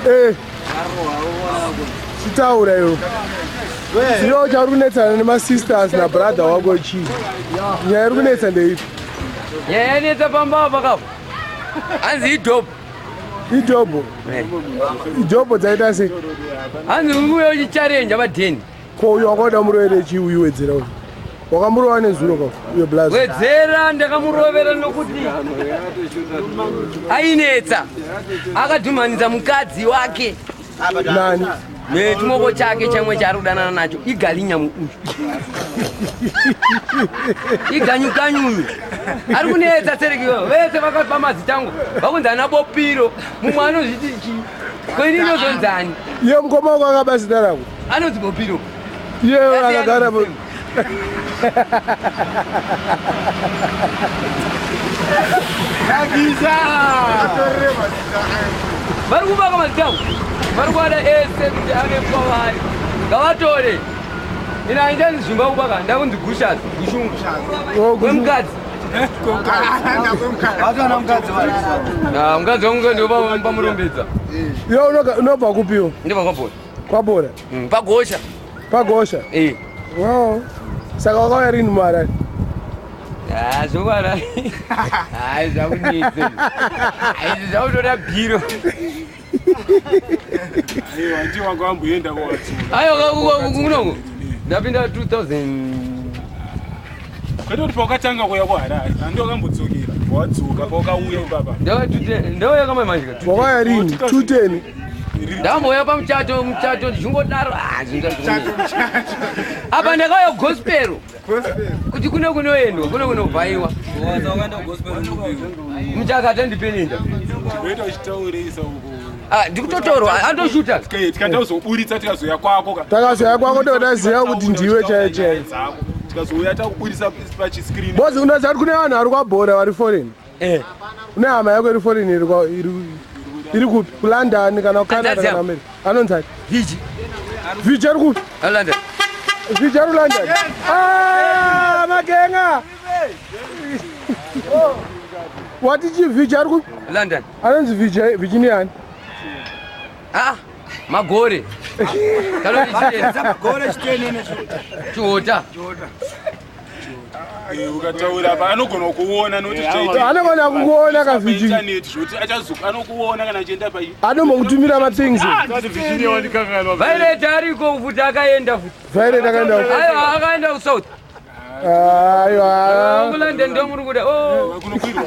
Eh. Chitaura iwe. Iwe chauri kunetsana nemasisters nabrother wako chii? Nyaya iri kunetsa ndeipi? Nyaya yanetsa pamba apa kapo. Hanzi idhobho. Idhobho. Idhobho dzaita sei? Hanzi uri kuuya uchicharenja vadheni. Ko uyu wanga murovere chii uyu wedzera uyu? Wakamurova nezuro ka uyo blazi. Wedzera ndakamurovera nokuti ainetsa. Akadhumanidza mukadzi wake. Nani? Nechimoko chake chamwe chaari kudanana nacho igalinya uyu. Iganyukanyunyu. Ari kunetsa sereki vese vakapa mazita angu. Vakunzi ana Bopiro. Mumwe anozviti chii? Ko ini ndozonzani? Iye mukoma wako akaba zita rako. Anonzi Bopiro. Iye akagara Vari kubaka mazita angu. Vari kuada ese kuti ave kwavari. Ngavatore. Ina haichanzi zvimba kubaka ndakunzi gushas gushungu. Oh, Wemukadzi. Ah, mukadzi wangu ndopamurumbidza. Iwe unobva kupiwo? Ndobva kwabora. Kwabora? Pagosha. Pagosha? Eh. Wow. Saka wakauya rini muHarare? Ah, zvokwara. Hayi zvakunetsa. Hayi zvakutoda bhiro. Aiwa, ndiwo wanga wamboenda kwawadzoka. Aiwa, kunoko. Ndapinda 2000. Kwete kuti paukatanga kuuya kuHarare, handi wakambodzokera, wadzoka paukauya ipapa. Ndauya kamai manje. Wakauya rini? 210. Ndambouya pamuchato, muchato ndichingodaro. Ah, zvinhu zvacho. Apa ndakauya gospel. Kuti kune kunoendwa, kune kunovhaiwa. Muchakata ndipeninda. Unoita uchitaurisa uko. Ah, ndikutotorwa, andoshuta. Tikatazoburitsa tikazoya kwako ka. Takazoya kwako ndodaziva kuti ndiwe chaiye chaiye. Tikazouya takuburitsa pachiscreen. Bozi unoziva kuti kune vanhu vari kwabhora vari foreign. Eh. Une hama yako iri foreign iri iri kupi? KuLondon kana kuCanada kana America. Anonzi ani? Viji. Viji ari kupi? London. Viji ari London. Ah, magenga. Wati chi Viji ari kupi? London. Anonzi Viji Virginia ani? Ah, magore. Magore chitenene chiota. Ukataura apa anogona kuona nokuti zvichaita. Anogona kukuona ka Viji. Internet zvoti achazoka anokuona kana achienda pa Anombokutumira mathings. Violet ariko futi akaenda futi. Violet akaenda. Aiwa akaenda kuSouth. Aiwa. KuLondon ndomuri kuda. Oh. Kunokwirwa.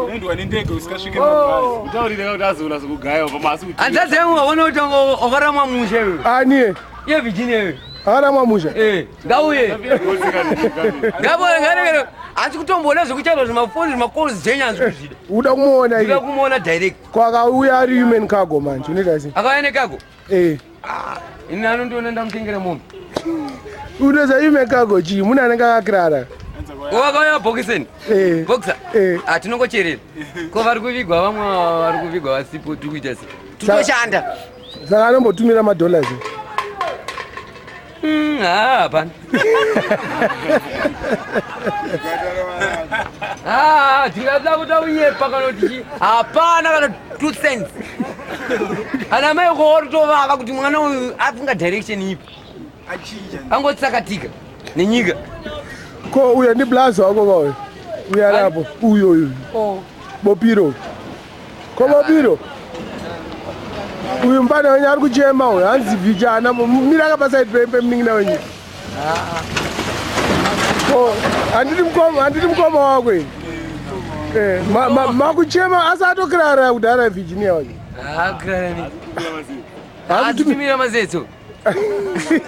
Unoendwa nendege usikasvike mabhazi. Utaurire kuti azoona zvekugaya pamasi kuti. Hanzvadzi yangu waona kuti wakaramwa musha iwe. Ani? Iye Virginia iwe. Akaramwa musha? Eh, ngauye. Ngauye ngarekere. Hanzi kutomboona zvekuchairwa zvimafoni zvimakozi dzenyu hanzi kuzvida. Uda kumuona Uda iye. kumuona direct. Ko akauya ari human cargo manje unoita sei? Akauya necargo? Eh. Ah, ini anondiona ndamutengera mombe. Unoza human cargo chii? Munhu anenge akakirara. Ko vakauya bhokiseni? Eh. Boxer? Eh. Ah, tinongocherera. Ko vari kuvigwa vamwe vari kuvigwa vasipo tiri kuita sei? Tinoshanda. Saka anombotumira madollars. Ah, hapana. Ah, tingada kuda kunyepa kana kuti chii? Hapana kana 2 cents. Ana mai kuotovava kuti mwana uyu afunga direction ipi. Angotsakatika nenyika. Ko uyo ndi blazo wako ka uyo? Uyo ari apo. Uyo uyo. Oh. Bopiro. Ko Bopiro? Uyu mupana wenyu ari kuchema uyu hanzi vijana mira ka paside pemunin'ina wenyu. Ko handiti mukoma handiti mukoma wako ini. Eh, makuchema asi atokirara kudhara Virginia wacho. Ah, kirara ni. Hakutumira mazetso.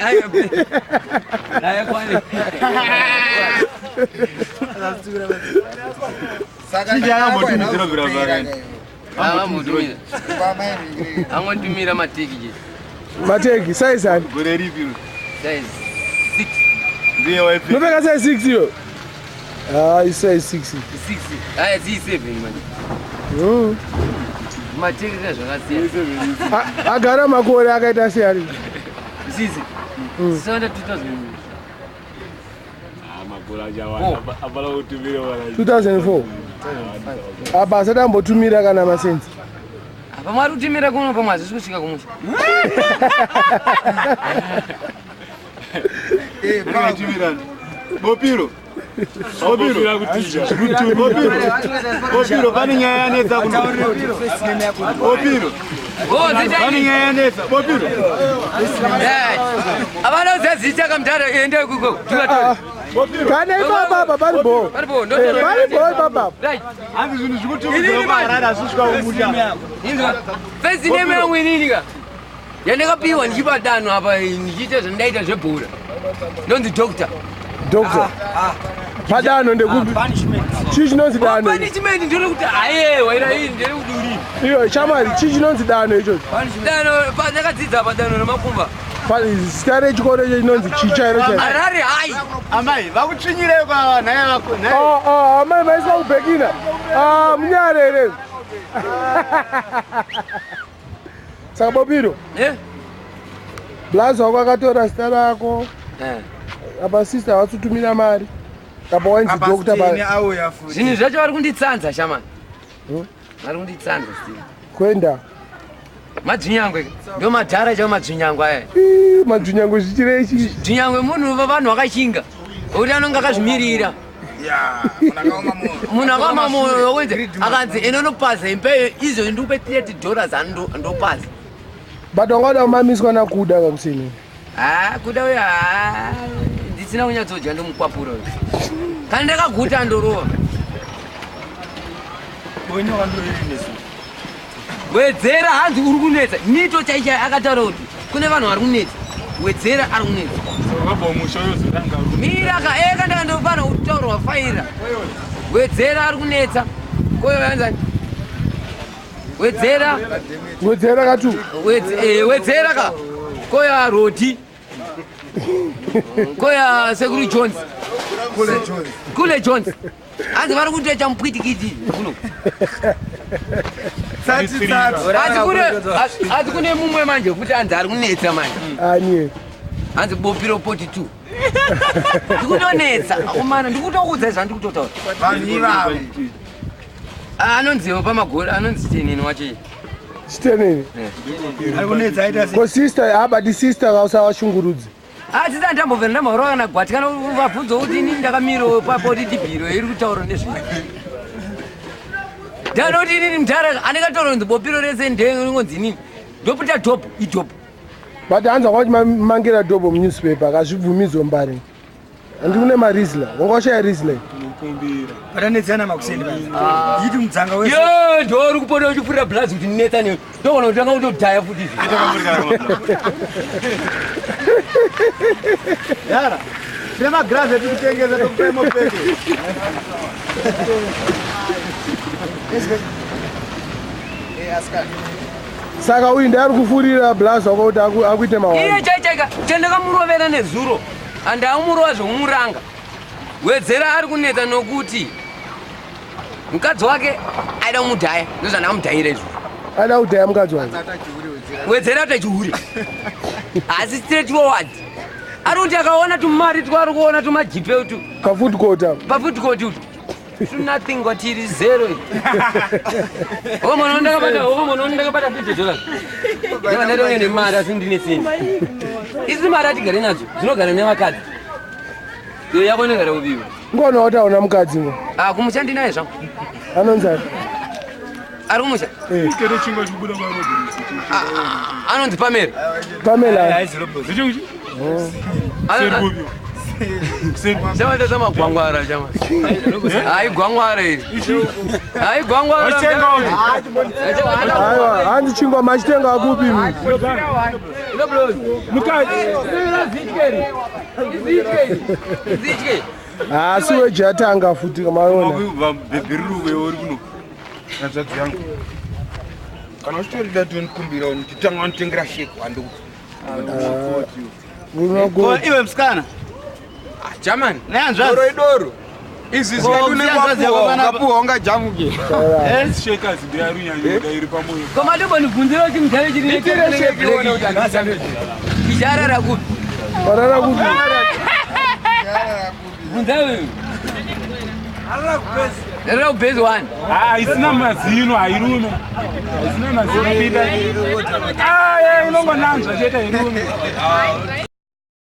Ayo kwani. Angotumira mateki je. Mateki size ani? Gore ripi? Size 6. Ndiye waipi? Unopfeka size 6 iyo? Ah, size 6. 6. Aya 7 manje. Mateki zvakasiyana. Agara makore akaita sei ari? Sisi. Sanda 2000. Makore achawanda. Apana kutumira wana. 2004. Apa asati ambotumira kana masenzi. Pamwe ari kutimira kuno, pamwe hazvisi kusvika kumusha. Bopiro. Bopiro. Bopiro. Bopiro pane nyaya yanetsa kuno. Bopiro. Pane nyaya yanetsa. Bopiro. Avana uzazita kamtara ende kuko. Kana ipapa apa pari bo. Pari bo. Pari bo ipapa. Right. Hanzi zvinhu zvikutumidzwa kuHarare hazvisvika kumusha. Inzwa. First name yangu inini ka. Yandakapiwa ndichipa danho apa ndichiita zvandaita zvebhora. Ndonzi doctor. Doctor. Padanho ndekupi? Chii chinonzi danho? Punishment ndiri kuti ayewa ira iyi ndiri kuti uri. Iyo shamwari chii chinonzi danho ichocho? Danho pandakadzidza padanho remakumba. Zita rechikoro icho chinonzi chii chairo chairo? Harare hai. Amai vakutsvinyirei kwa nhai vako nhai. Oh oh amai maiswa kubhekina. Ah munyarere. Saka Bobiro. Eh? Blazo wako akatora zita rako. Eh. Apa sister vasutumira mari. Apa wainzi doctor pa. Zvinhu zvacho vari kunditsanza shamani. Vari kunditsanza Steve. Kwenda. Madzvinyangwe ndo madhara chaiwo madzvinyangwe aya. Ii, madzvinyangwe zvichirei chii? Dzvinyangwe munhu vanhu vakashinga. Kuti anonga akazvimirira. Munhu akaoma moyo wenze akanzi enonopaza impeyo izvo ndikupe 30 dollars andopaza. But wanga uda kumamiswa nakuda kakuseni. Ah, kuda uya ah, ndisina kunyatsodya ndomukwapura uyu. Kana ndakaguta ndorova. Wedzera hanzi uri kunetsa. Nito chaichai akataura kuti kune vanhu vari kunetsa. Wedzera ari kunetsa. Wakabva musha uyozotanga. Mira ka eka ndakandofana kutaurwa faira. Wedzera ari kunetsa. Koyo yanzani? Wedzera. Wedzera katu. Wedzera ka. Koya Rodi. Koya Sekuru Jones. Kule Jones. Kule Jones. Hanzi vari kutoita mupwitikiti kuno. Tsatsi tsatsi. Hanzi kune mumwe manje futi hanzi ari kunetsa manje. Ani. Hanzi Bopiro 42. Ndikutonetsa. Akomana ndikutokuudza zvandikutotaura. Vanhu ivavo. Anonziwo pamagore anonzi chinini wacho. Chitenini. Ari kunetsa aita sei? Ko sister abati sister kausavashungurudzi. Asi ndambobvira ndamborova kana gwati kana vabvunza kuti ini ndakamira papo kuti ndibhiro iri kutaura nezvei. Ndanoti inini mudhara anenge ataura kunzi bopiro rese ndeingonzi inini. Ndoputa dhobho idhobho. But hanzi wanga uchimangira dhobho munewspaper akazvibvumidzwa mbari. Handi kune marizla. Wanga washaya rizla. Patanetsana makuseni baba. Yiti mudzanga wese. Yo ndo uri kupota uchipfurira blazi kuti ndinetsa newe. Ndogona kutanga kutodhaya futi izvi. Yara. Tine magirazi etikutengesa tokupa mopeke. Saka uyu ndiye ari kufurira blazi wako kuti akuite mawani. Iye chaichaika chandakamurovera nezuro. Handaumurova zvokumuranga. Wedzera ari kunetsa nokuti mukadzi wake aida kumudhaya ndozvandakamudhayira izvo. Aida kudhaya mukadzi wake. Wedzera kuti chihure. Asi straight forward. Ari kuti akaona tumari twaari kuona tumajipe utu. Pa food court apo. Pa food court utu. Tu nothing kwatiri zero. Omo ndakabata omo ndakabata $50. Ndava ndatoona nemari asi ndine sendi. Isi mari atigare nadzo dzinogara nevakadzi. Iyo yako inogara kubiwa. Ngoona kuti hauna mukadzi ngo. Ah, kumusha ndinaye zvangu. Anonzi ani? Ari kumusha? Kero chingwa chikubuda kwa Robert. Anonzi Pamela. Pamela. Zvichi kupi? Chama chama gwangwara chama. Hayi gwangwara iri. Hayi gwangwara. Aiwa, hanzi chingwa machitenga kupi imi? Mukadzi. Asi weji atanga futi maona. Bhebhiriruwe uri kuno. Hanzvadzi yangu. Kana uchitorida tonikumbira nditanga wanotengera sheki wandikupa. Ko iwe musikana. German. Nehanzvadzi. Doro idoro. Izvi hanzvadzi yako panapa. ukapuwa ungajamuke. Shakers ndiye ari kunyanya iri pamoyo. Komadobo nibvunzira kuti mudhara chiri Itire sheki uone kuti handichamuki. Ticharara kupi? Warara kupi? Bvunza wewe. Rero base one. Ah, isina mazino hairume. Isina mazino pinda. Ah, inongonanzva chete hairume.